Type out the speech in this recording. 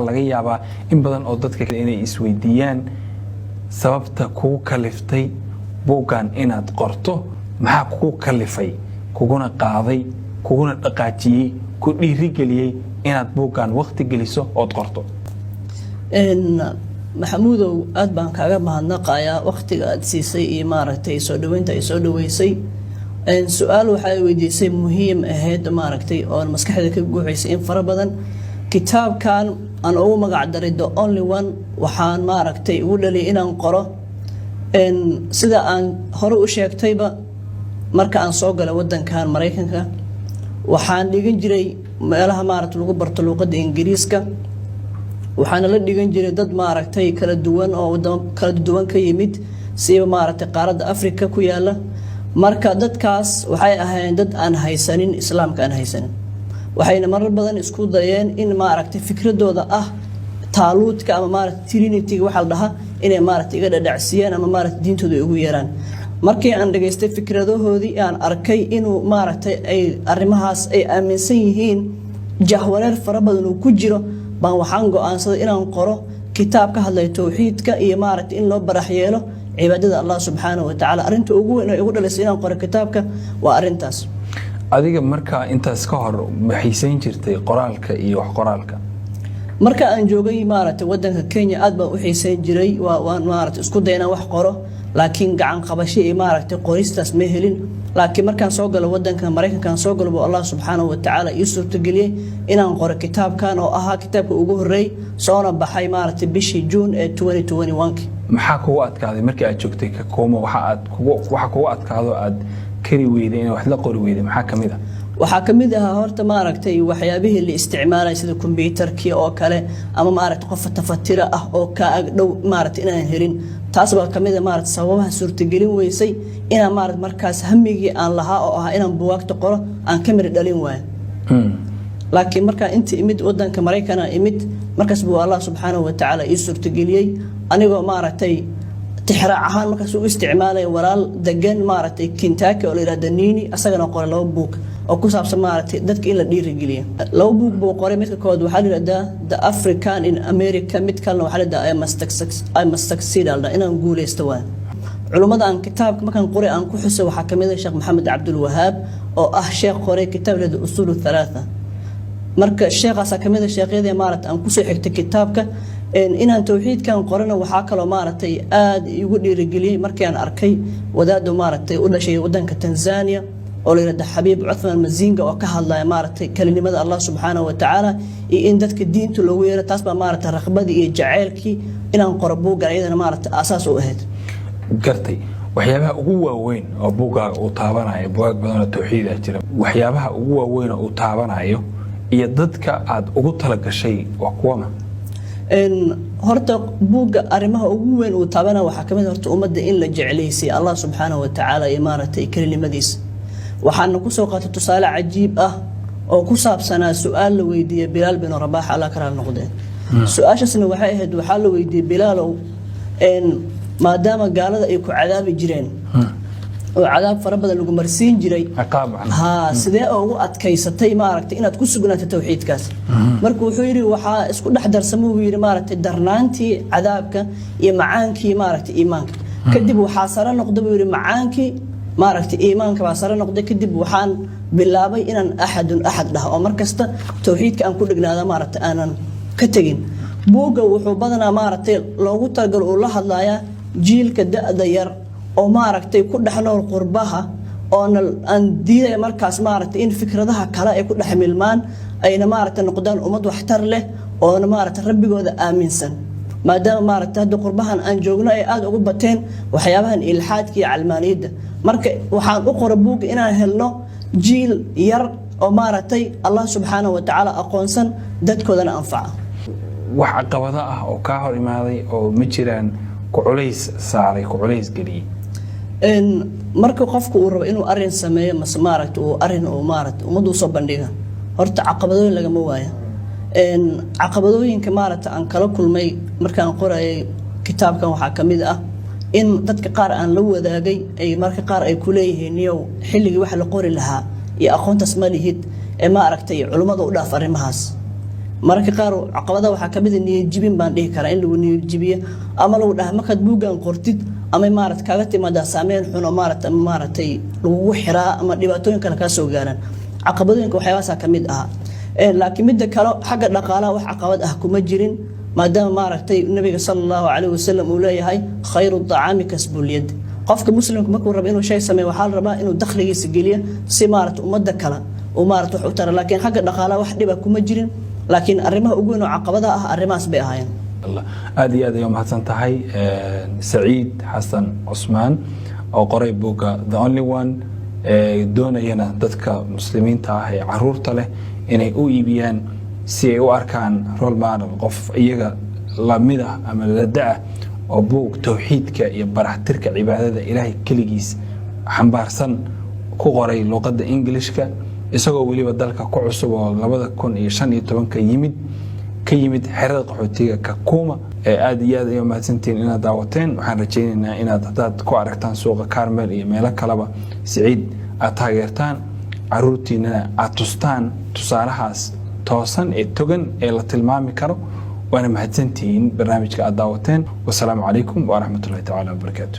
Laga yaabaa in badan oo dadka inay isweydiiyaan sababta kugu kaliftay buuggan inaad qorto. Maxaa kugu kalifay, kuguna qaaday, kuguna dhaqaajiyey, ku dhiirigeliyey inaad buuggan wakti geliso ood qorto? Maxamuudow, aad baan kaaga mahadnaqayaa waktiga aad siisay iyo maaragtay soo dhaweynta ay soo dhaweysay. Su-aal waxaa weydiisay muhiim ahayd, maaragtay, oon maskaxda ka guuxaysay in fara badan. Kitaabkan aan ugu magac daray "The Only One" waxaan maaragtay ugu dhaliyay inaan qoro, sida aan hore u sheegtayba, marka aan soo galay wadankan Maraykanka, waxaan dhigan jiray meelaha maaragta lagu barto luuqadda Ingiriiska. Waxaana la dhigan jiray dad maaragtay kala duwan oo wadamo kala duwan ka yimid, siba maaragtay qaaradda Africa ku yaala. Marka dadkaas waxay ahaayeen dad aan haysanin Islaamka, aan haysanin. Waxayna marar badan isku dayeen in maaragtay fikradooda ah taaluudka ama maaragtay Trinity-ga waxaa la dhahaa inay maaragtay iga dhadhacsiyaan ama maaragtay diintooda ugu yeeraan. Markii aan dhageystay fikradahoodii, aan arkay inuu maaragtay ay arrimahaas ay aaminsan yihiin jahwareer fara badan uu ku jiro, baan waxaan go-aansaday inaan qoro kitaab ka hadlaya towxiidka iyo maaragtay in loo barax yeelo cibaadada Allah subxaanahu wa tacaala. Arrinta ugu weyn oo igu dhalisay inaan qoro kitaabka waa arrintaas. Adiga markaa intaas ka hor ma xiisayn jirtay qoraalka iyo wax qoraalka? Marka aan joogay maaragtay wadanka Kenya, aad baan u xiisayn jiray. Waan maaragtay isku day inaan wax qoro, laakiin gacan qabasho iyo maaragtay qoristaas ma helin. Laakiin markaan soo galo wadanka Maraykankaan soo galo, buu Allah subxaanahu wa tacaala ii suurtageliyey inaan qoro kitaabkan oo ahaa kitaabka ugu horreey, soona baxay maaragtay bishii Juun ee 2021. Maxaa kugu adkaaday markii aad joogtay Kakuma? Waxa kugu adkaado aad kari weyday inaad wax la qori weyday, maxaa ka mid a? Waxaa ka mid ahaa horta maaragtay waxyaabihii la isticmaalay, sida kombyuutarkii oo kale, ama maaragtay qof tafatira ah oo ka agdhow maaragtay inaan helin. Taas baa kamid a maaragtay sababaha suurtagelin weysay inaan maaragtay markaas hamigii aan lahaa oo ahaa inaan buugaagta qoro aan ka miri dhalin waayo. Laakiin markaa inta imid wadanka Maraykana imid, markaas buu Allah subxaanahu watacaala ii suurtageliyey, anigoo maaragtay tixraac ahaan markaas u isticmaalaya walaal degan maaragtay Kentucky oo la yidhahda Nini, asagana qoray laba buug oo ku saabsan maaragtay dadka in la dhiirigeliyo. Laba buug buu qoray. Midka kood waxaa la yidhahdaa "The African in America", mid kalena waxaa la yidhahdaa "I Must Succeed", la inaan guuleysto waay. Culummada aan kitaabka markaan qoray aan ku xusay waxaa kamid ah Sheekh Maxamed Cabdulwahaab, oo ah sheekh qoray kitaab la yidhahda Usuul Thalaatha. Marka sheekaasaa kamid a sheekhyadii maaragtay aan kusoo xigtay kitaabka inaan towxiidkan qorana. Waxaa kaloo maaragtay aada igu dhiirigeliyey markii aan arkay wadaadu maaragtay u dhashay wadanka Tanzania oo la yidhahda Xabiib Cuthman Mazinga, oo ka hadlaya maaragtay kelinimada Allah subxaanahu wa tacaala iyo in dadka diinta loogu yeero. Taas baa maaragtay raqbadii iyo jaceylkii inaan qoro buuggan iyadana maaragtay aasaas u ahayd. Gartay. Waxyaabaha ugu waaweyn oo buuggaaga uu taabanayo, bugaag badan oo towxiid ah jira, waxyaabaha ugu waaweyn oo uu taabanayo iyo dadka aad ugu talagashay waa kuwama? Horta buugga arrimaha ugu weyn uu taabana waxaa kamid horta ummadda in la jeclaysay Allah subxaanahu wa tacaala iyo maaragtay kelinimadiisa. Waxaana kusoo qaatay tusaale cajiib ah oo ku saabsanaa su-aal la weydiiyey Bilaal bin Rabax, Allah ka raali noqdeen. Su-aashaasna waxay ahayd, waxaa la weydiiyey: "Bilaalow, maadaama gaalada ay ku cadaabi jireen oo cadaab fara badan lagu marsiin jiray, ha sidee ugu adkaysatay maaragtay inaad ku sugnaato towxiidkaas?" Marka wuxuu yidhi, waxaa isku dhex darsama, buu yidhi, maaragtay darnaantii cadaabka iyo macaankii maaragtay iimaanka. Kadib waxaa sare noqda, buu yidhi, macaankii maaragtay iimaanka baa sare noqday. Kadib waxaan bilaabay inaan axadun axad dhaho oo markasta towxiidka aan ku dhignaado, maaragtay aanan ka tegin. Buugga wuxuu badanaa maaragtay loogu talagalo uu la hadlayaa jiilka da-da yar oo maaragtay ku dhex nool qurbaha, oona aan diidaya markaas maaragtay in fikradaha kale ay ku dhex milmaan, ayna maaragtay noqdaan ummad waxtar leh oona maaragtay rabbigooda aaminsan, maadaama maaragtay hadda qurbahan aan joogno ay aada ugu bateen waxyaabahan ilxaadka iyo calmaaniyadda. Marka waxaan u qora buugga inaan helno jiil yar oo maaragtay Allah subxaanahu watacaala aqoonsan, dadkoodana anfaca. Wax caqabado ah oo kaa hor imaaday oo ma jiraan, ku culays saaray, ku culays geliyey? Marka qofku uu rabo inuu arin sameeyo mase maaragta uu arin uu maaragta ummadda usoo bandhiga, horta caqabadooyin lagama waayo. Caqabadooyinka maaragta aan kala kulmay markaan qorayay kitaabkan waxaa ka mid ah in dadka qaar aan la wadaagay ay marka qaar ay kuleeyihiin: "Niyow, xilligii wax la qori lahaa iyo aqoontaas ma lihid ee maaragtay culummada u dhaaf arrimahaas." Mararka qaar caqabadaha waxaa kamid ah niyadjibin baan dhihi karaa, in lagu niyadjibiyo ama lagu dhaha markaad buuggan qortid ama maarata kaaga timaadaa saameyn xun oo maarata ama maaragtay lagugu xiraa ama dhibaatooyin kale kaa soo gaaraan. Caqabadooyinka waxyaabahaasaa kamid ahaa. Laakiin midda kale, xagga dhaqaalaha wax caqabad ah kuma jirin, maadaama maaragtay Nabiga sala Allahu calayhi wasalam uu leeyahay: "Khayru acaami kasbulyad." Qofka muslimka markuu rabo inuu shay sameeyo, waxaa la rabaa inuu dakhligiisa geliyo si maarata ummadda kale uu maarata wax u tara. Laakiin xagga dhaqaalaha wax dhiba kuma jirin, laakiin arrimaha ugu weyn oo caqabadaha ah arrimahaas bay ahaayeen. Aad iyo aad ayay umahadsan tahay, Saciid Xasan Cusmaan, oo qoray buugga The Only One, doonayana dadka muslimiinta ah ee caruurta leh inay u iibiyaan si ay u arkaan role model, qof iyaga lamid ah ama lada-ah oo buug towxiidka iyo baraxtirka cibaadada Ilaahay keligiis xambaarsan ku qoray luqadda Ingilishka, isagoo weliba dalka ku cusub oo 2015-ka yimid, ka yimid xerada qaxootiga Kakuma. Aad iyo aad ayay mahadsantihiin inaad daawateen. Waxaan rajaynaynaa inaad haddaad ku aragtaan suuqa Carmel iyo meelo kaleba Siciid aad taageertaan, caruurtiinana aad tustaan tusaalahaas toosan ee togan ee la tilmaami karo. Waana mahadsantihiin barnaamijka aad daawateen. Wasalaamu calaykum waraxmatullahi tacaala wabarakaatu.